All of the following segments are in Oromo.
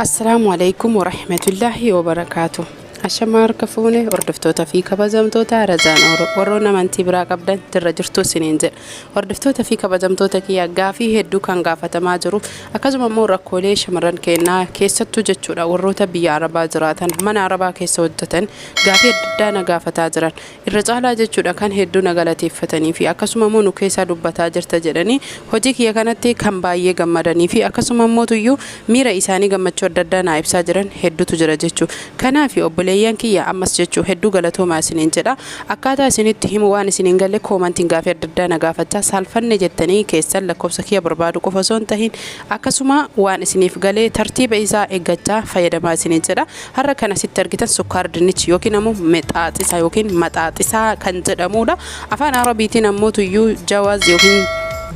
Assalaamu alaikum warahmatullaahi wabarakaatu. Ashamaa harka fuune hordoftoota fi kabajamtoota Razaan Oro warroon amantii biraa qabdan dirra jirtu isiniin jedha. Hordoftoota fi kabajamtoota kiyya, gaafii hedduu kan gaafatamaa jiru, akkasuma immoo rakkoolee shamarran keenyaa keessattuu jechuudha, warroota biyya Arabaa jiraatan, mana Arabaa keessa hojjetan gaafii adda addaa na gaafataa jiran. Irra caalaa jechuudha kan hedduu na galateeffatanii fi akkasuma immoo nu keessaa dubbataa jirta jedhanii hojii kiyya kanatti kan baay'ee gammadanii fi akkasuma immoo tuyyuu miira isaanii gammachuu adda addaa naa ibsaa jiran hedduutu jira jechuu. Kanaaf obboleeyyan kiyya, ammas jechuu hedduu galatoomaa isiniin jedha. Akkaataa isinitti himu waan isin hin galle koomantiin gaafii adda addaa na gaafachaa saalfanne jettanii keessan lakkoofsa kiyya barbaadu qofa osoo hin tahin, akkasuma waan isiniif galee tartiiba isaa eeggachaa fayyadamaa isiniin jedha. Har'a kan asitti argitan sukkaar dinnichi yookiin ammoo mexaaxisa yookiin maxaaxisaa kan jedhamudha. Afaan Arabiitiin ammoo tuyyuu jawaz yookiin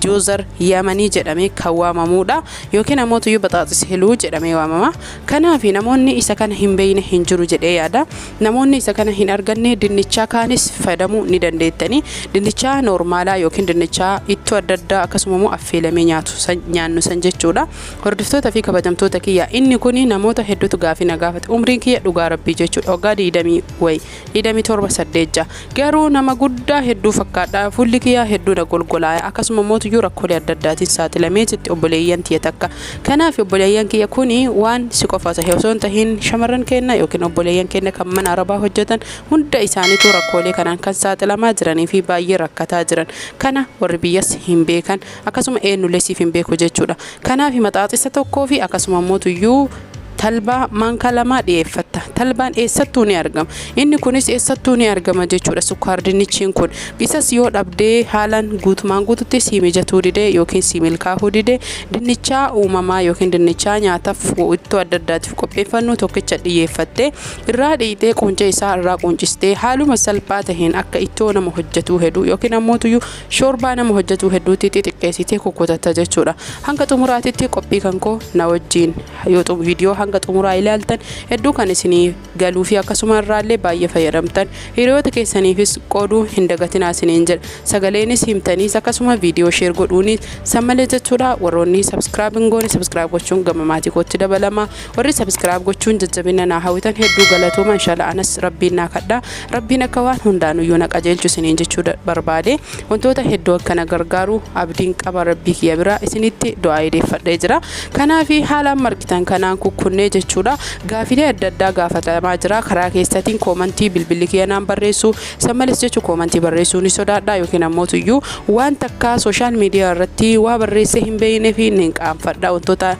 juuzar Yamanii jedhamee kan waamamudha. Yookiin ammoo tuyyuu baxaaxis hiluu jedhamee waamama. Kanaaf namoonni isa kana hin beekne hin jiru jedhee yaada. Namoonni isa kana hin arganne dinnichaa kaanis fayyadamuu ni dandeettani. Dinnichaa noormaalaa yookiin dinnichaa ittoo adda addaa akkasuma immoo affeelamee nyaatu san nyaannu san jechuudha. Hordoftoota fi kabajamtoota kiyya, inni kun namoota hedduutu gaafii na gaafate. Umriin kiyya dhugaa rabbii jechuudha waggaa 20 wayi, 27 8 ja'a. Garuu nama guddaa hedduu fakkaadha. Fuulli kiyya hedduu na golgolaaya. Akkasuma mootuyyuu rakkoolee adda addaatiin saaxilamee jetti obboleeyyan tiyya takka. Kanaaf obboleeyyan kiyya, kuni waan si qofa tahe osoo hin tahin, shamarran keenya yookiin obboleeyyan keenya kan mana Arabaa hojjetan hunda isaaniitu rakkoolee kanaan kan saaxilamaa jiranii fi baay'ee rakkataa jiran. Kana warri biyyas hin beekan, akkasuma eenyullee siif hin beeku jechuudha. Kanaaf maxaaxisa tokkoo fi akkasuma mootuyyuu talbaa maankaa 2 dhiyeeffatta. Talbaan eessattuu ni argama. Inni kunis eessattuu ni argama jechuudha, sukkaar dinnichiin kun. Isas yoo dhabdee, haalaan guutumaan guututti sii mijatuu didee yookiin sii milkaa'uu didee, dinnichaa uumamaa yookiin dinnichaa nyaataaf ittoo adda addaatiif qopheeffannu tokkicha dhiyeeffattee, irraa dhiitee, quncee isaa irraa quncistee, haaluma salphaa taheen akka ittoo nama hojjetuu heduu yookiin ammoo tuyyuu shoorbaa nama hojjetuu hedduutti xixiqqeessitee kukkutatta jechuudha. Hanga xumuraatitti qophii kan koo na wajjin yoo viidiyoo hanga xumuraa ilaaltan, hedduu kan isinii galuu fi akkasuma irraallee baay'ee fayyadamtan, hiriyoota keessaniifis qooduu hin dagatinaa isiniin jedha. Sagaleenis himtaniis, akkasuma viidiyoo share godhuunis san malee jechuudha. Warroonni subscribe hin goone subscribe gochuun gama maatii kootti dabalama. Warri subscribe gochuun jajjabina naa hawwitan hedduu galatooma. Inshallah anas rabbiin naa kadha. Rabbiin akka waan hundaanuyyuu na qajeelchu isiniin jechuu barbaade. Wantoota hedduu akka na gargaaru abdiin qaba, rabbii kiyya bira isinitti du'aa edeeffadhee jira. Kanaaf haala amma argitan kanaan kukkunnee jechuudha. Gaafilee adda addaa gaafatamaa jira. Karaa keessatiin koomantii bilbilli kiyya naan barreessu. San malees jechuu koomantii barreessuu ni sodaadha, yookiin ammoo tuyyuu waan takka social media irratti waa barreessee hin beeknee fi ni qaanfadha. Wantoota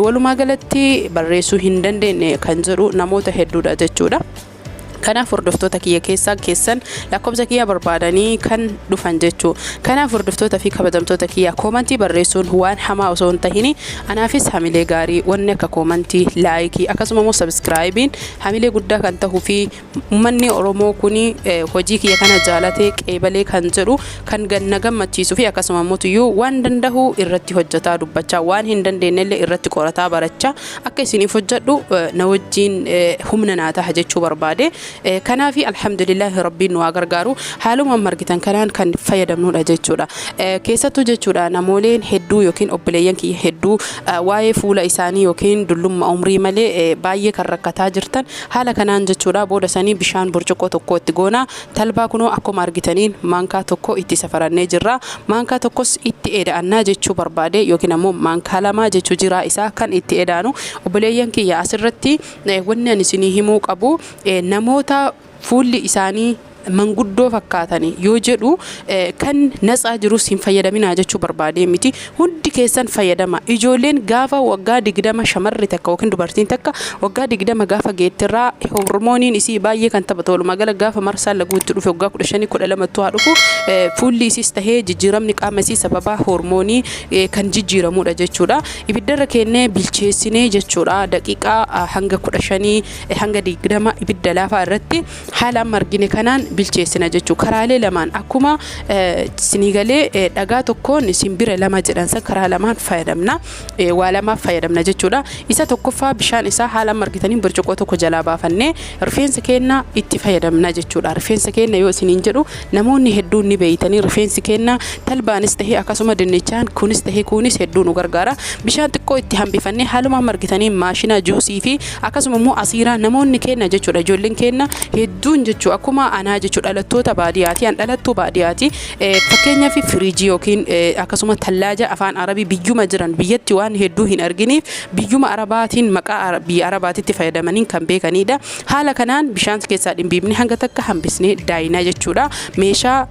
walumaa galatti barreessuu hin dandeenye kan jedhu namoota hedduudha jechuudha. Kanaaf hordoftoota kiyya keessaa keessan lakkoofsa kiyya barbaadanii kan dhufan jechuu. Kanaaf hordoftoota fi kabajamtoota kiyya, koomantii barreessuun waan hamaa osoo hin tahini, anaafis hamilee gaarii wanni akka koomantii, laayikii, akkasuma immoo sabiskiraayibiin hamilee guddaa kan tahuu fi uummanni Oromoo kun hojii kiyya kana jaalatee qeebalee kan jedhu kan na gammachiisuu fi akkasuma immoo tuyyuu waan dandahu irratti hojjetaa dubbachaa, waan hin dandeenyellee irratti qorataa barachaa akka isiniif hojjedhu na wajjiin humna naa taha jechuu barbaade. Kanaaf alhamdulillaahi, rabbiin nu haa gargaaru. Haaluma amma argitan kanaan kan fayyadamnudha jechuudha. Keessattuu jechuudha namooleen hedduu yookiin obboleeyyan kiyya hedduu waa'ee fuula isaanii yookiin dullummaa umrii malee baay'ee kan rakkataa jirtan, haala kanaan jechuudha booda sanii bishaan burcuqqoo tokko itti goona. Talbaa kunoo akkuma argitaniin maankaa 1 itti safarannee jirra. Maankaa tokkos itti eda'annaa jechuu barbaade, yookiin ammoo maankaa 2 jechuu jiraa isaa kan itti edaanu. Obboleeyyan kiyya, asirratti wanni ani isinii himuu qabu, namoota fuulli isaanii manguddoo fakkaatanii yoo jedhu kan natsaa jirus hin fayyadaminaa jechuu barbaadee miti. Hundi keessan fayyadama. Ijoolleen gaafa waggaa 20, shamarri takka yookiin dubartiin takka waggaa 20 gaafa geettirraa hormooniin isii baay'ee kan taphatu. Walumaa gala gaafa marsaan laguu itti dhufe, waggaa 15 12ttu haa dhufu, fuulli isiis tahee jijjiiramni qaama isii sababa hormoonii kan jijjiiramudha jechuudha. Ibiddarra keennee bilcheessinee jechuudha, daqiiqaa hanga 15 hanga 20 ibidda laafaa irratti haala amma argine kanaan Bilcheessina jechuudha. Karaalee lamaan akkuma isinii galee, dhagaa tokkoon simbira lama jedhan san, karaa lamaan fayyadamna. Waa lamaaf fayyadamna jechuudha. Isa tokkoffaa, bishaan isaa haala margitanii burcuqqoo tokko jalaa baafannee rifeensa keenya itti fayyadamna jechuudha. Rifeensa keenya yoo isiniin jedhu, namoonni hedduun ni beeytanii, rifeensi keenya talbaanis tahee, akkasuma dinnichaan kunis tahee, kunis hedduu nu gargaara. Bishaan xiqqoo itti hambifannee haaluma margitanii maashina juusii fi akkasuma immoo asiiraa namoonni keenya jechuudha. Ijoolleen keenya hedduun jechuu akkuma anaa jechuu dhalattoota baadiyyaati. An dhalattuu baadiyyaati. Fakkeenyaaf, firiijii yookiin akkasuma tallaaja afaan Arabii biyyuma jiran biyyatti waan hedduu hin arginiif, biyyuma Arabaatiin maqaa biyya Arabaatitti fayyadamaniin kan beekanidha. Haala kanaan bishaan keessaa dhimbiibnee hanga takka hambisnee daayinaa jechuudha. Meeshaa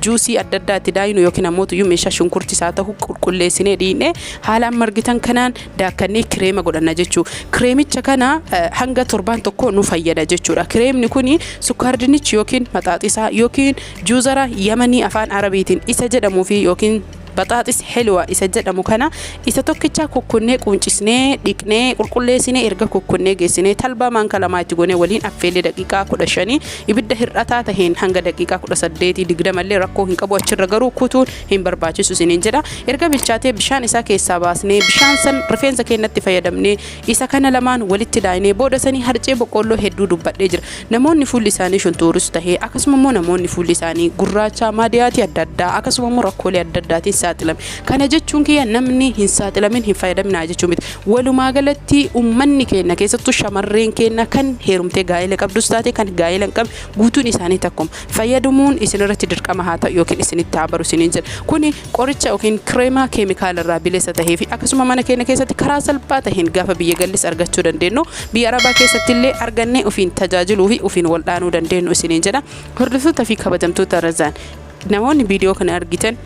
juusii adda addaa itti daayinu yookiin ammoo meeshaa shunkurtii isaa ta'u qulqulleessinee dhiinee haala amma argitan kanaan daakkannee kireema godhanna jechuudha. Kireemicha kana hanga torbaan tokko nu fayyada jechuudha. Kireemni kuni sukkaar dinnichi yookiin maxaaxisaa yookiin juuzara Yamanii afaan Arabiitiin isa jedhamuu fi yookiin baxaaxis helwa isa jedhamu kana isa tokkicha kukkunnee, quncisnee, dhiqnee, qulqulleessinee, erga kukkunnee geessinee talbaa maanka 2 itti goonee waliin affeellee daqiiqaa 15 ibidda hir'ataa taheen hanga daqiiqaa 18, 20llee rakkoo hin qabu. Achirra garuu kutuun hin barbaachisu isiniin jedha. Erga bilchaatee bishaan isaa keessaa baasnee bishaan san rifeensa keenyatti fayyadamnee, isa kana lamaan walitti daayinee booda sanii harcee boqqoolloo hedduu dubbadhee jira. Namoonni fuulli isaanii shuntuurus tahee, akkasuma immoo namoonni fuulli isaanii gurraacha, maadiyaatii adda addaa, akkasuma immoo rakkoolee adda addaatiin saaxilame. Kana jechuun kiyya namni hin saaxilamin hin fayyadaminaa jechuu miti. Walumaa galatti uummanni keenya, keessattuu shamarreen keenya, kan heerumtee gaa'ela qabdus taate kan gaa'ela hin qabne, guutuun isaanii takkuma. Fayyadamuun isin irratti dirqama haa ta'u yookiin isinitti haa baru isiniin jedha. Kuni qoricha yookiin kireema keemikaala irraa bilisa tahee fi akkasuma mana keenya keessatti karaa salphaa taheen gaafa biyya gallis argachuu dandeenyu, biyya Arabaa keessatti illee argannee ofiin tajaajiluu fi ofiin waldhaanuu dandeenyu isiniin jedha. Hordoftoota fi kabajamtoota Razaan, namoonni viidiyoo kana argitan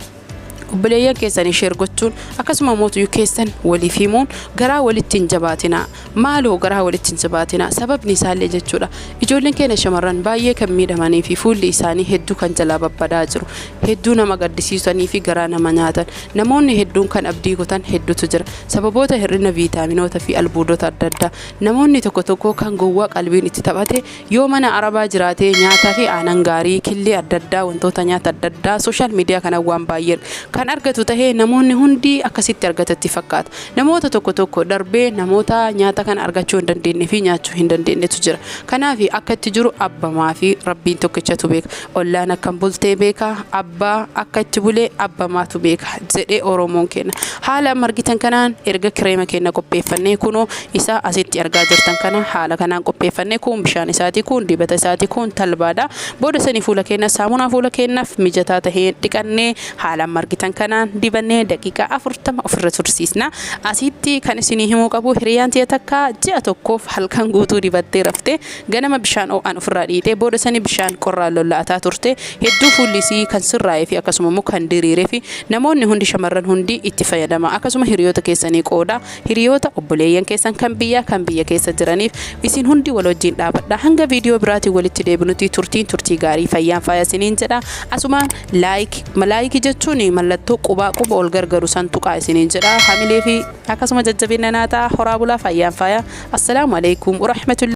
obboleeyyan keessanii share gochuun, akkasuma mootuyyuu keessan waliif himuun garaa walitti hin jabaatinaa. Maaloo, garaa walitti hin jabaatinaa. Sababni isaallee jechuudha, ijoolleen keenya shamarran baay'ee kan miidhamanii fi fuulli isaanii hedduu kan jalaa babbadaa jiru, hedduu nama gaddisiisanii fi garaa nama nyaatan, namoonni hedduun kan abdii kutan hedduutu jira, sababoota hir'ina viitaaminoota fi albuudota adda addaa. Namoonni tokko tokko kan gowwaa qalbiin itti taphate, yoo mana Arabaa jiraatee nyaataa fi aanan gaarii, killee adda addaa, wantoota nyaata adda addaa social media kana waan baay'ee kan argatu tahee, namoonni hundi akkasitti argatatti fakkaata. Namoota tokko tokko darbee namoota nyaata kana argachuu hin dandeenye fi nyaachuu hin dandeenyetu jira. Kanaaf akka itti jiru abbamaa fi Rabbiin tokkichatu beeka. Ollaan akkam bultee beeka, abbaa akka itti bulee abbamaatu beeka jedhee Oromoon kenna. Haala amma argitan kanaan erga kireema keenya qopheeffannee, kunoo isa asitti argaa jirtan kana haala kanaan qopheeffannee, kun bishaan isaati, kun dibata isaati, kun talbaadha. Booda sanii fuula keenya saamunaa fuula keenyaaf mijataa tahee dhiqannee, haala amma argitan kanaan dibannee daqiiqaa 40 ofirra tursiisna. Asitti kan isinii himuu qabu, hiriyaan tiyya takka ji'a tokkoof halkan guutuu dibattee raftee, ganama bishaan ho'aan ofirraa dhiitee, booda sanii bishaan qorraan lolla'ataa turte. Hedduu fuulli isii kan sirraa'ee fi akkasuma immoo kan diriiree fi namoonni hundi, shamarran hundi itti fayyadama. Akkasuma hiriyoota keessanii qooda, hiriyoota obboleeyyan keessan kan biyyaa, kan biyya keessa jiraniif isin hundi wal wajjin dhaabadha. Hanga viidiyoo biraatiin walitti deebinutti turtiin turtii gaarii, fayyaan faaya isiniin jedha. Asumaan like, like jechuun mallattoo qubaa quba ol gargaru san tuqaa isiniin jedha. Hamilee fi akkasuma jajjabina naa ta'a. Horaa bulaa, fayyaan faaya. Assalaamu alaikum warahmatullahi.